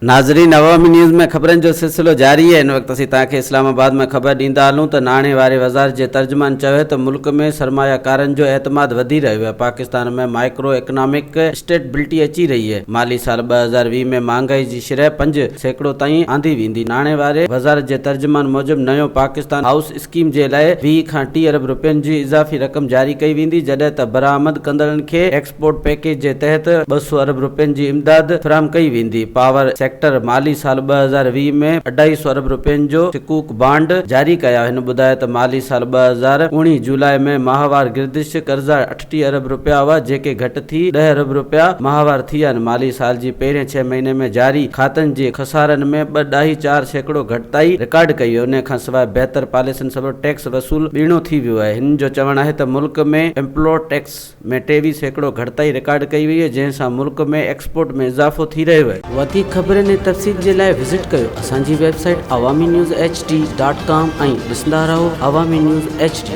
ناظرين عوامي نيوز ۾ خبرن جو سلسلو جاري آهي هن وقت اسين توهان کي اسلام آباد مان خبر ڏيندا هلون ته ناڻي واري وزارت جي ترجمان چيو آهي ته ملڪ ۾ سرمايه ڪارن جو اعتماد وڌي رهيو آهي پاڪستان ۾ مائڪرو اڪنامڪ اسٽيبلٽي اچي رهي آهي مالي سال 2020 ۾ مهانگائي جي شرح 5% تائين آندي ويندي ناڻي واري وزارت جي ترجمان موجب نيو پاڪستان هائوس اسڪيم جي لاء 20 کان 30 ارب رپين جي اضافي رقم جاري ڪئي ويندي جڏهن ته برآمد ڪندڙن کي ايڪسپورٽ پيڪيج جي تحت 200 ارب رپين جي امداد فراهم ڪئي ويندي، پاور سيڪٽر مالي سال 2020 ۾ اڍائي سئو ارب رپين جو سڪوڪ بانڊ جاري ڪيا، هن ٻڌايو ته مالي سال 2019 جولاء ۾ ماهوار گردش قرضا 38 ارب رپيا هئا جيڪي گهٽ ٿي ڏهه ارب رپيا ماهوار ٿي آهن، مالي سال جي پهرين ڇهه مهيني ۾ جاري کاتن جي خسارن ۾ ٻه ڏهائي چار سيڪڙو گهٽتائي رڪارڊ ڪئي وئي، ان کانسواء بهتر پاليسين سبب ٽيڪس وصول ٻيڻو ٿي ويو آهي، هن جو چوڻ آهي ته ملڪ ۾ ايمپلور ٽيڪس. ۾ 23% گهٽتائي رڪارڊ ڪئي وئي آهي جنهن سان ملڪ ۾ ايڪسپورٽ ۾ اضافو ٿي رهيو آهي. وڌيڪ خبرن ۽ تفصيل جي لاء وزٽ ڪيو اسان جي website Awami news H D dot com ۽ ڏسندا رهو عوامي نيوز ايڇ ڊي.